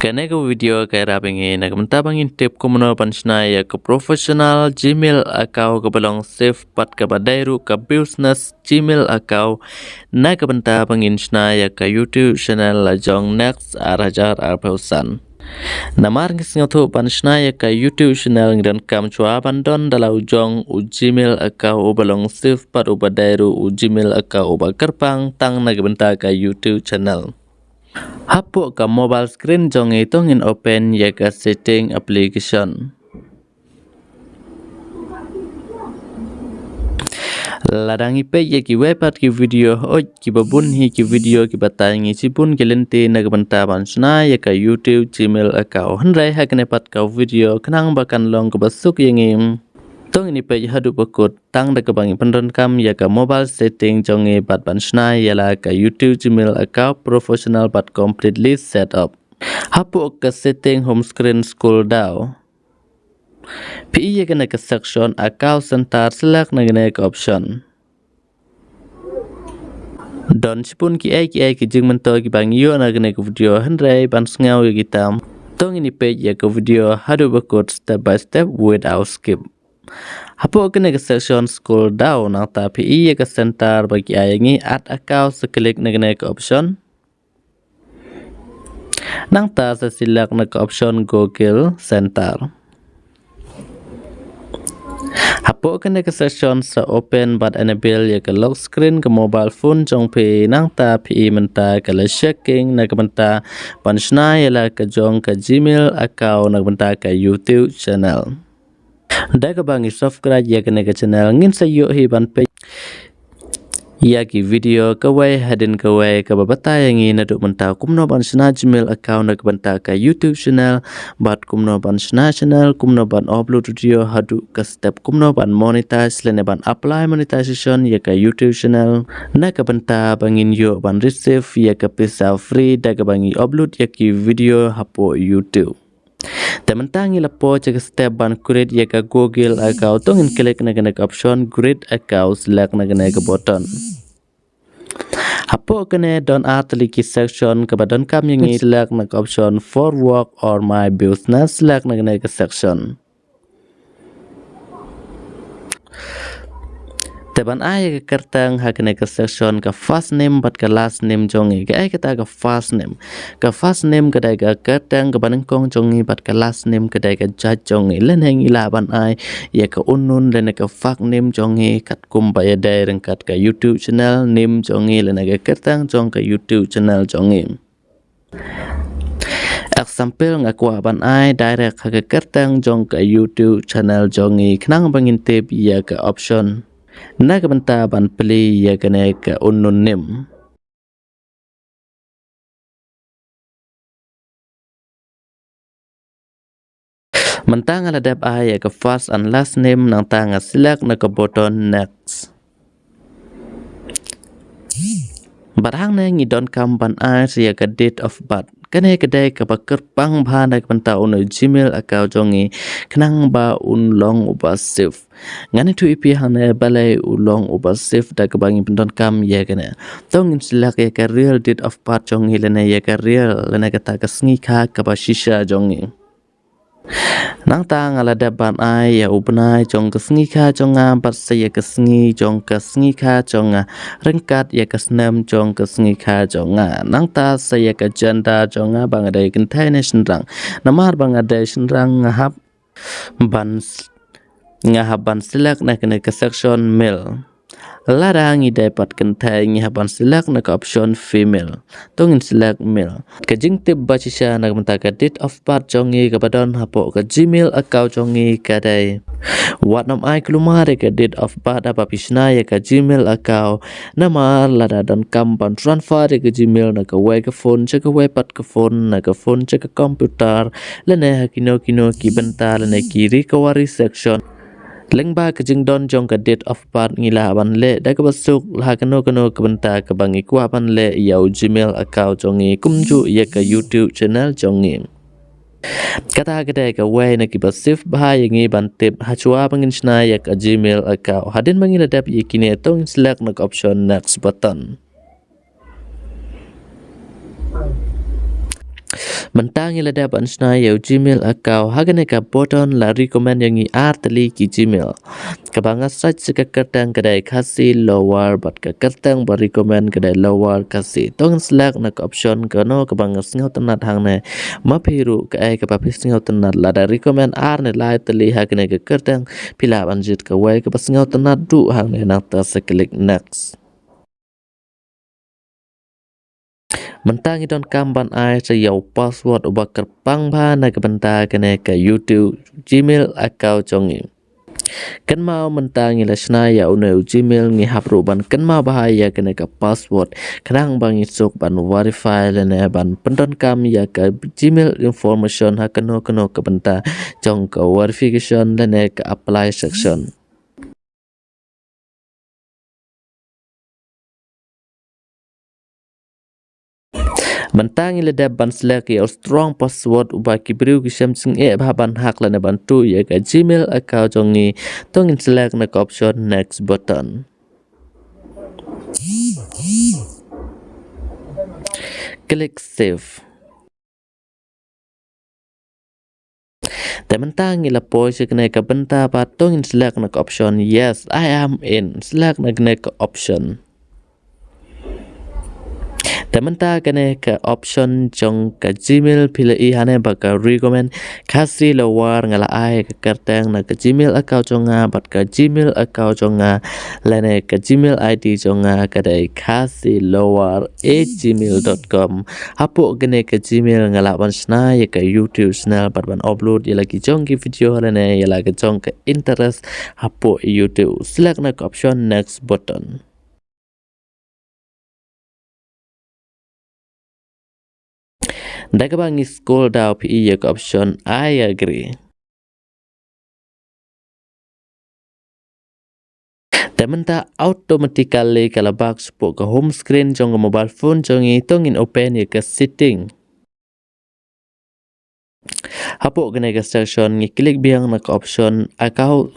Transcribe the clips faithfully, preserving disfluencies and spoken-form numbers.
Kane ka video ka ïarap ïa ngi na ka bynta ba ngin tip kumno ban shna ïa ka professional Gmail account kaba long safe bad kaba dei ruh ka business Gmail account na ka bynta ba ngin shna ïa ka YouTube channel la jong next ar hajar arphew san. Namar ngi sngewthuh ban shna ïa ka YouTube channel ngi donkam shuwa ban don da la u jong u Gmail account uba long safe bad uba dei ruh u Gmail account uba kyrpang tang na ka bynta ka YouTube channel. Hapoh ka mobile screen jong ngi to ngin open ïa ka setting application. Lada ngi peit ïa kiwei pat ki video, hooid kiba bun hi ki video kiba tai ngi shibun ki lynti na ka bynta ban shna ïa ka YouTube Gmail account. Hynrei ha kane pat ka video khnang ba kan long kaba suk ïa ngi, to ngin ïa peit haduh ba kut tang da kaba ngi pyndonkam ïa ka mobile setting jong ngi bad ban shna ïa la ka YouTube Gmail account professional bad completely set up. Hapoh ka setting home screen scroll down. Phi ïa kane ka section account center, select na kane ka option. Don shibun kiei kiei ki jingmyntoi kiba ngi ïoh na kane ka video, hynrei ban sngew ïa kita to ngin ïa peit ïa ka video haduh ba kut step by step without skip. Hapoh kane ka section scroll down, nangta phi ïa ka center ba ki ai ïa ngi add account, sa click na kane ka option. Nangta sa select na ka option Google Center. Hapoh kane ka section sa open bad enable ïa ka lock screen ka mobile phone jong phi, nangta phi mynta ka la checking na ka bynta ban shna ïa la ka jong ka Gmail account na ka bynta ka YouTube channel. Da kaba ngi subscribe ïa kane ka channel ngin sa ïoh hi ban peit ïa ki video kawei hadien kawei kaba batai ïa ngi naduh mynta kumno ban shna Gmail account na ka bynta ka YouTube channel, bad kumno ban shna channel, kumno ban upload video, haduh ka step kumno ban monetize lane ban apply monetization ïa ka YouTube channel na ka bynta ba ngin ïoh ban receive ïa ka pisa free da kaba ngi upload ïa ki video hapoh YouTube. Te mynta ngi la poi sha ka step ban create ïa ka Google account, to ngin click na kane ka option create account, select na kane ka button. Hapoh kane don ar tylli ki section, kaba donkam ïa ngi select na ka option for work or my business, select na kane ka section. Te ban ai ïa ka kyrteng ha kane ka section, ka first name bad ka last name jong ngi. Kaei kata ka first name? Ka first name ka dei ka kyrteng kaba nyngkong jong ngi bad ka last name ka dei ka jait jong ngi. Lane ngi lah ban ai ïa ka unknown lane ka fake name jong ngi katkum ba ïadei ryngkat ka YouTube channel name jong ngi lane ka kyrteng jong ka YouTube channel jong ngi. Example, nga kwah ban ai direct ha ka kyrteng jong ka YouTube channel jong ngi khnang ba ngin tip ïa ka option na ka bynta ban plie ïa kane ka unknown name. Mynta nga la dep ai ïa ka first and last name, nangta nga select na ka button next. Bad hangne ngi donkam ban ai sa ïa ka date of birth. Kane ka dei kaba kyrpang bha na ka bynta une u Gmail account jong ngi khnang ba un long uba safe. Ngan ïathuh ïa phi hangne balei u long uba safe da kaba ngi pyndonkam ïa kane. To ngin select ïa ka real date of birth jong ngi lane ïa ka real lane kata ka sngi kha kaba shisha jong ngi. Nangta nga la dep ban ai ïa u bnai jong ka sngi kha jong nga bad sa ïa ka sngi jong ka sngi kha jong nga ryngkat ïa ka snem jong ka sngi kha jong nga. Nangta sa ïa ka gender jong nga ba nga dei kynthei ne shynrang. Namar ba nga dei shynrang nga hap ban s-, nga hap ban select na kane ka section male. Lada ngi dei pat kynthei ngi hap ban select na ka option female. To ngin select male. Ka jingtip ba shisha na ka bynta ka date of birth jong ngi kaba don hapoh ka Gmail account jong ngi ka dei, wat nym ai kulmar ïa ka date of birth haba phi shna ïa ka Gmail account. Namar lada donkam ban transfer ïa ka Gmail na kawei ka phone sha kawei pat ka phone, na ka phone sha ka computer, lane ha kino kino ki bynta lane ki recovery section. Lyngba ka jingdon jong ka date of birth ngi lah ban leh da kaba suk ha kano kano ka bynta kaba ngi kwah ban leh ïa u Gmail account jong ngi kumjuh ïa ka YouTube channel jong ngi. Kata ka dei kawei na kiba safe bha ïa ngi ban tip hashwa ba ngin shna ïa ka Gmail account. Hadien ba ngi la dep ïa kine to ngin select na ka option next button. Mynta ngi la dep ban shna ïa u Gmail account ha kane ka button la recommend ïa ngi ar tylli ki Gmail. Kaba nga search sa ka kyrteng ka dei Khasi Lower bad ka kyrteng ba recommend ka dei Lower Khasi. To ngin select na ka option kano kaba nga sngewtynnat hangne. Ma phi ruh kaei kaba phi sngewtynnat, lada recommend ar ne lai tylli ha kane ka kyrteng, phi lah ban jied kawei kaba sngewtynnat ruh hangne, nangta sa click next. Mynta ngi donkam ban ai sa ïa u password uba kyrpang bha na ka bynta kane ka YouTube Gmail account jong ngi. Kynmaw mynta ngi la shna ïa une u Gmail, ngi hap ruh ban kynmaw bha ïa kane ka password khnang ba ngi suk ban verify lane ban pyndonkam ïa ka Gmail information ha kano kano ka bynta jong ka verification lane ka apply section. Mynta ngi la dep ban select ïa u strong password uba ki briew ki shem jingeh bha ban hack lane ban tuh ïa ka Gmail account jong ngi. To ngin select na ka option next button. Click save. Te mynta ngi la poi sha kane ka bynta ba to ngin select na ka option yes, I am in. Select na kane ka option. Te mynta kane ka option jong ka Gmail phi la i hangne ba ka recommend Khasi Lower, nga la ai ka kyrteng na ka Gmail account jong nga bad ka Gmail account jong nga lane ka Gmail I D jong nga ka dei Khasi Lower at gmail dot com. Hapoh kane ka Gmail nga lah ban shna ïa ka YouTube channel bad ban upload ïa la ki jong ki video lane ïa la ka jong ka interest hapoh YouTube. Select na ka option next button. Da kaba ngi scroll down phi i ïa ka option I agree. Te mynta automatically ka la back shapoh ka home screen jong ka mobile phone jong ngi. To ngin open ïa ka setting. Hapoh kane ka section ngi click biang na ka option account.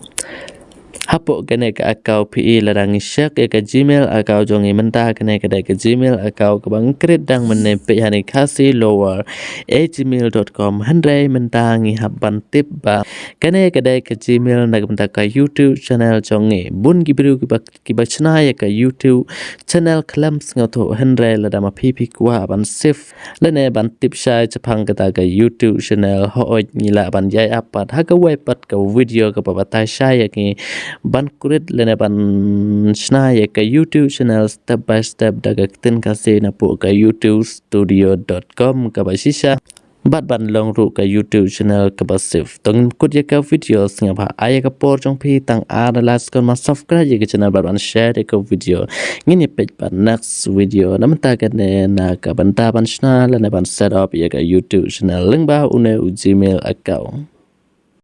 Hapoh kane ka account phi i lada ngi check ïa ka Gmail account jong ngi mynta kane ka dei ka Gmail account kaba ngi create dang mynne, peit hangne Khasi Lower at gmail dot com. Hynrei mynta ngi hap ban tip ba kane ka dei ka Gmail na ka bynta ka YouTube channel jong ngi. Bun ki briew kiba, kiba shna ïa ka YouTube channel khlem sngewthuh, hynrei lada ma phi phi kwah ban save lane ban tip shai shaphang kata ka YouTube channel, hooid ngi lah ban ïai ap pat ha kawei pat ka video kaba batai shai ïa ngi ban create lane ban shna ïa ka YouTube channel step by step da ka ktien Khasi napoh ka youtube studio dot com. Kaba shisha bad ban long ruh ka YouTube channel kaba save. To ngin kut ïa ka video, sngewbha ai ïa ka por jong phi tang ar la second ban subscribe ïa ka channel bad ban share ïa ka video. Ngin ïa peit pat next video. Na mynta kane na ka bynta ban shna lane ban set up ïa ka YouTube channel lyngba une u Gmail account.